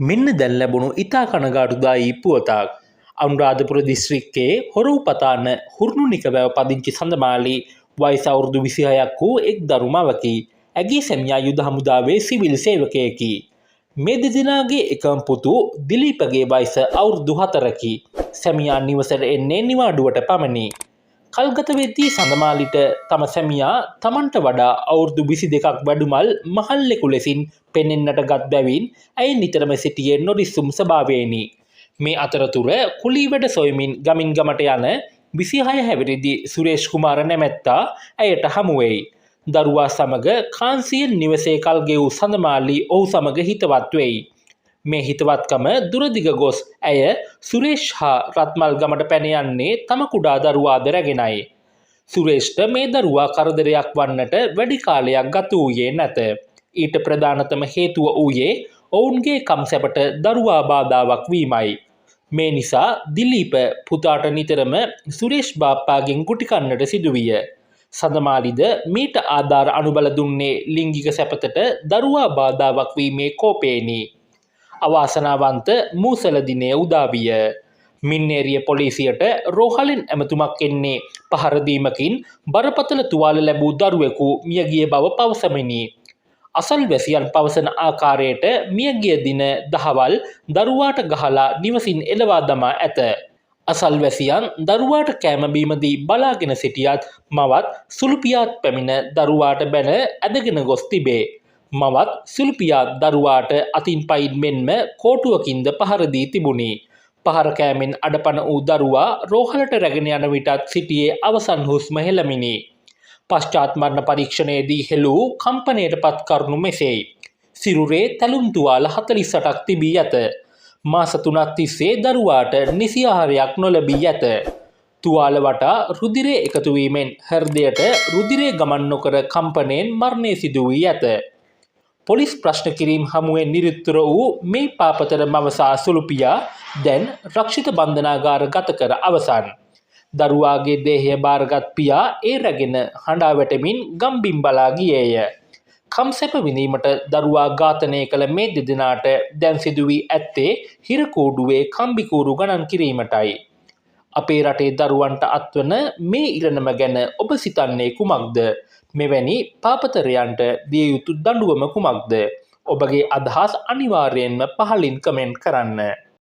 මෙන්න දැන් ලැබුණු ඉතා කනගාටුදායී පුවතක්. අනුරාධපුර දිස්ත්‍රික්කයේ හොරව්පතාන හුරුණුනික වැව පදිංචි සඳමාලි වයස අවුරුදු 26ක් වූ එක් දරු මවකි. ඇගේ සැමියා යුද හමුදාවේ සිවිල් සේවකයෙකි. මේ දෙදෙනාගේ එකම පුතු දිලීපගේ වයස අවුරුදු 4කි. සැමියා නිවසට එන්නේ නිවාඩුවට පමණි. කල්ගත වෙද්දී සඳමාලිට තම සැමියා තමන්ට වඩා අවුරුදු 22ක් වැඩුමල් මහල්ලෙකු ලෙසින් පෙනෙන්නට ගත් බැවින් ඇය නිතරම සිටියේ නොරිස්සුම් ස්වභාවයෙනි. මේ අතරතුර කුලී වැඩ සොයමින් ගමින් ගමට යන 26 හැවිරිදි සුරේෂ් කුමාර නැමැත්තා ඇයට හමුවෙයි. දරුවා සමග කාන්සියෙන් නිවසේ කල් ගෙවූ සඳමාලි ඔහු සමග හිතවත් වෙයි. මේ හිතවත්කම දුරදිග ගොස් ඇය සුරේෂ් හා රත්මල් ගමට පැන යන්නේ තම කුඩා දරුවාද රැගෙනයි. සුරේෂ්ට මේ දරුවා කරදරයක් වන්නට වැඩි කාලයක් ගත වූයේ නැත. ඊට ප්‍රධානතම හේතුව වූයේ ඔවුන්ගේ කම්සැපට දරුවා බාධාවක් වීමයි. මේ නිසා දිලීප පුතාට නිතරම සුරේෂ් බාප්පාගෙන් ගුටි කන්නට සිදුවිය. සඳමාලිද මීට ආධාර අනුබල දුන්නේ ලිංගික සැපතට දරුවා බාධාවක් වීමේ කෝපයෙනි. අවාසනාවන්ත මූසල දිනය උදා විය. මින්නේරිය පොලිසියට රෝහලෙන් ඇමතුමක් එන්නේ පහර දීමකින් බරපතල තුවාල ලැබූ දරුවෙකු මියගිය බව පවසමිනි. අසල්වැසියන් පවසන ආකාරයට මියගිය දින දහවල් දරුවාට ගහලා නිවසින් එළවා දමා ඇත. අසල්වැසියන් දරුවාට කෑම බීම දී බලාගෙන සිටියත් මවත් සුළුපියාත් පැමිණ දරුවාට බැන ඇදගෙන ගොස් තිබේ. මවත් සුළුපියාත් දරුවාට අතින් පයින් මෙන්ම කෝටුවකින්ද පහර දී තිබුණි. පහර කෑමෙන් අඩපණ වූ දරුවා රෝහලට රැගෙන යන විටත් සිටියේ අවසන් හුස්ම හෙළමිනි. පශ්චාත් මරණ පරීක්ෂණයේදී හෙළවූ කම්පනයට පත් කරුණු මෙසේයි. සිරුරේ තැලුම් තුවාල 48ක් තිබී ඇත. මාස 3ක් තිස්සේ දරුවාට නිසි ආහාරයක් නොලැබී ඇත. තුවාල වටා රුධිරය එකතු වීමෙන් හෘදයට රුධිරය ගමන් නොකර කම්පනයෙන් මරණය සිදු වී ඇත. පොලිස් ප්‍රශ්න කිරීම් හමුවෙන් නිරුත්තර වූ මේ පාපතර මව සහ සුළුපියා දැන් රක්ෂිත බන්ධනාගාර ගත කර අවසන්. දරුවාගේ දේහය භාරගත් පියා ඒ රැගෙන හඬා වැටෙමින් ගම්බිම් බලා ගියේය. කම්සැප විඳීමට දරුවා ඝාතනය කළ මේ දෙදෙනාට දැන් සිදු වී ඇත්තේ හිරකූඩුවේ කම්බිකූරු ගණන් කිරීමටයි. අපේ රටේ දරුවන්ට අත්වන මේ ඉරණම ගැන ඔබ සිතන්නේ කුමක්ද? මෙවැනි පාපතරයන්ට දිය යුතු දඬුවම කුමක්ද? ඔබගේ අදහස් අනිවාර්යයෙන්ම පහළින් කමෙන්ට් කරන්න.